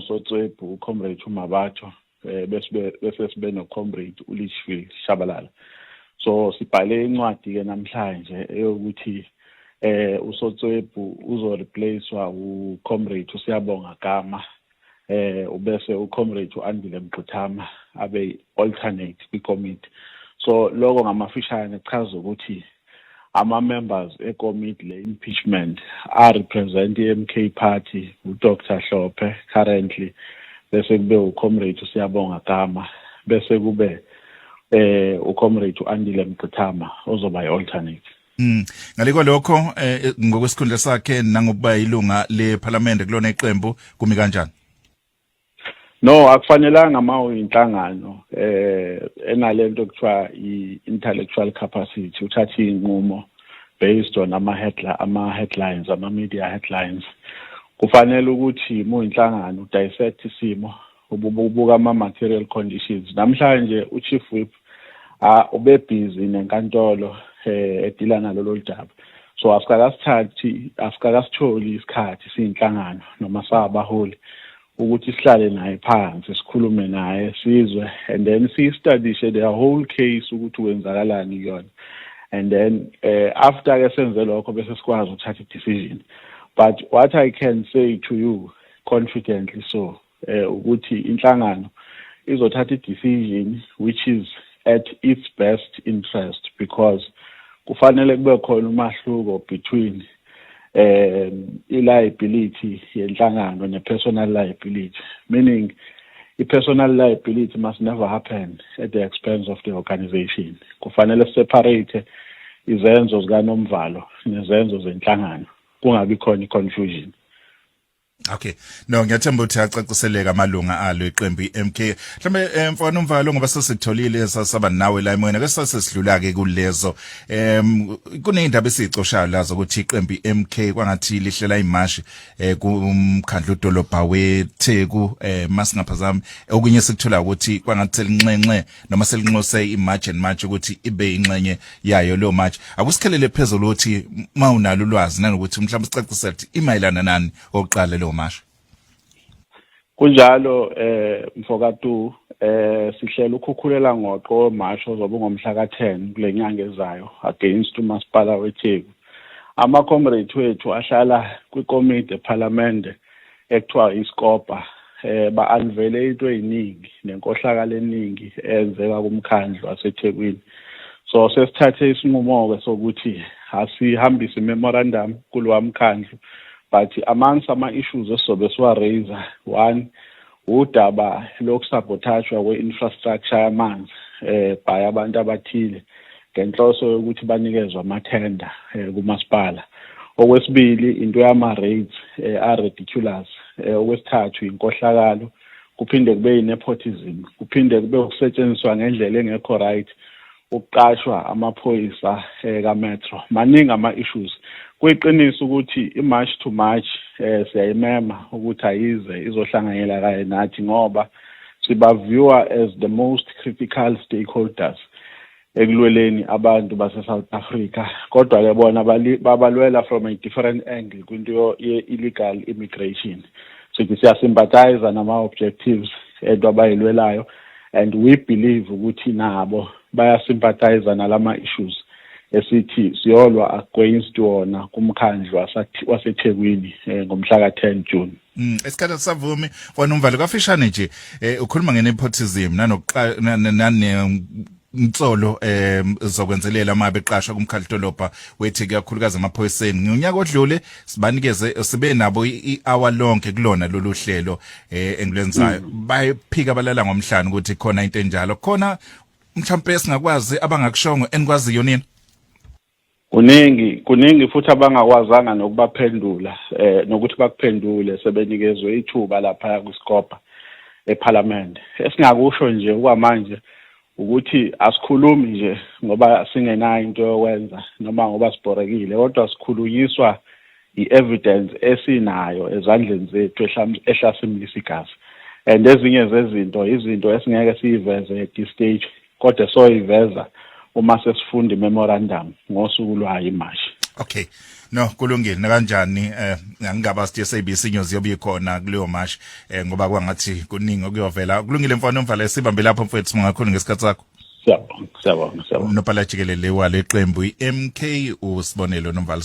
noSotswebhu uComrade uMabatho, bese sibe noComrade uLitchfield Shabalala. So sibhale incwadi ke namhlanje eyokuthi uSotswebhu uzoreplacewa uComrade uSiyabonga Gama, ubese uComrade uAndile Mgxithama abe alternate kwicommittee. So lokho ngamafishane chaza ukuthi ama members ekomiti le impeachment a represent iMK Party, uDr Hlophe currently, bese kube uComrade uSiyabonga Gama, bese kube uComrade uAndile Mgxithama ozoba i-alternate. Ngale kwalokho, ngokwesikhundla sakhe nangokuba ilunga leParliament kulona iqembu, kumi kanjani? No, akufanelanga ma uyinhlangano enalento ekuthiwa i-intellectual capacity uthatha inqumo based on ama headlines, ama media headlines. Kufanele ukuthi muyinhlangano udissect isimo, ubuka ama material conditions. Namhlanje uChief Whip ube busy nenkantolo edila nalolu daba, so asikakasitholi isikhathi siyinhlangano noma sabaholi ukuthi sihlale naye phansi, sikhulume naye, sizwe and then siyistudishe the whole case ukuthi kwenzakalani kuyona, and then after ke senze lokho bese sikwazi ukuthatha i-decision. But what I can say to you confidently, so ukuthi inhlangano izothatha i-decision which is at its best interest, because kufanele kube khona umahluko between i-liability yenhlangano ne-personal liability, meaning i-personal liability must never happen at the expense of the organization. Kufanele separate izenzo zikaNomvalo nezenzo zenhlangano, kungabi khona i-confusion. Okay. No, ngiyathemba ukuthi acaciseleka amalunga alo iqembu iMK. Mhlambe, mfana Nomvalo, ngoba sesitholile sasaba nawe la emoyeni, ke sasesidlula ke kulezo. Kunezindaba esicoshayo lazo ukuthi iqembu iMK kwangathi lihlela imashi kumkhandlu dolobha weTheku, masingaphazami. Okunye sikuthola ukuthi kwangathi selinxenxe noma selinxose iMarch and March ukuthi ibe ingxenye yayo lo march. Akusikhelele phezulu ukuthi mawunalo ulwazi nanokuthi mhlawumbe sicacisele ukuthi imayelana nani oqala lo mashi. Kunjalo, mfokatu, sihlela ukhukhulela ngoqo march ozobe ngomhla ka10 kule nyanga ezayo against umasipala weTheku. Ama comrades wethu ahlala kwikomiti eParliament ekuthiwa iScopa ba unveile into eziningi nenkohlakalo eningi eyenzeka kumkhandlu waseThekwini. So sesithathe isinqumo ke sokuthi asihambise memorandum kulowa mkhandlu, but amongst ama issues esizobe siwa raise, one, udaba lokusabotashwa kwe-infrastructure yamanzi by abantu abathile ngenhloso yokuthi banikezwe amathenda kumasipala. Okwesibili, into yama rates are ridiculous. Okwesithathu, inkohlakalo, kuphinde kube nepotism, kuphinde kube ukusetshenziswa ngendlela engekho right ukuqashwa amaphoyisa kaMetro. Maningi ama issues. Kuyiqiniso ukuthi iMarch to March siyayimema ukuthi ayize izohlanganyela kanye nathi, ngoba sibaviewa as the most critical stakeholders ekulweleni abantu base South Africa, kodwa ke bona babalwela from a different angle kwinto ye-illegal immigration. Sithi siyasympathize nama objectives ento abayilwelayo, and we believe ukuthi nabo bayasympathize nalama issues esithi siyolwa against wona kumkhandlu waseThekwini ngomhla ka10 June. Isikhathi savumi wena Nomvalo, kafishane nje, ukhuluma ngenepotism nanokuqa nane insolo zokwenzelela uma beqashwa kumkhandlu dolobha wethi, kakhulukazi emaphoyiseni. Ngonyaka odlule sibanikeze sibe nabo i-hour lonke kulona lolu hlelo engilwenzayo, bayiphika balala ngomhlanje ukuthi khona into enjalo khona. Mhlawumbe singakwazi abangakushongo enikwaziyo nini? Kuningi, kuningi futhi abangakwazanga nokubaphendula nokuthi bakuphendule sebenikezwe ithuba lapha kwiScopa eParliament. Esingakusho nje okwamanje ukuthi asikhulumi nje ngoba singenayo into yokwenza noma ngoba sibhorekile, kodwa sikhulunyiswa i-evidence esinayo ezandleni zethu ehlasimlisa igazi, and ezinye zezinto izinto esingeke siyiveze at this stage, kodwa soyiveza uma sesifunda imemorandum ngosuku lwayo imashi. Okay. No, kulungile nakanjani angingaba sithi SABC News yobe ikhona kuleyo march ngoba kwangathi kuningi okuyovela. Kulungile mfana umvalo, sibambe lapho mfethu, sibonga kakhulu ngesikhathi sakho. Siyabonga, siyabonga, siyabonga. Unobhala jikelele wale qembu iMK, uSibonelo Nomvalo.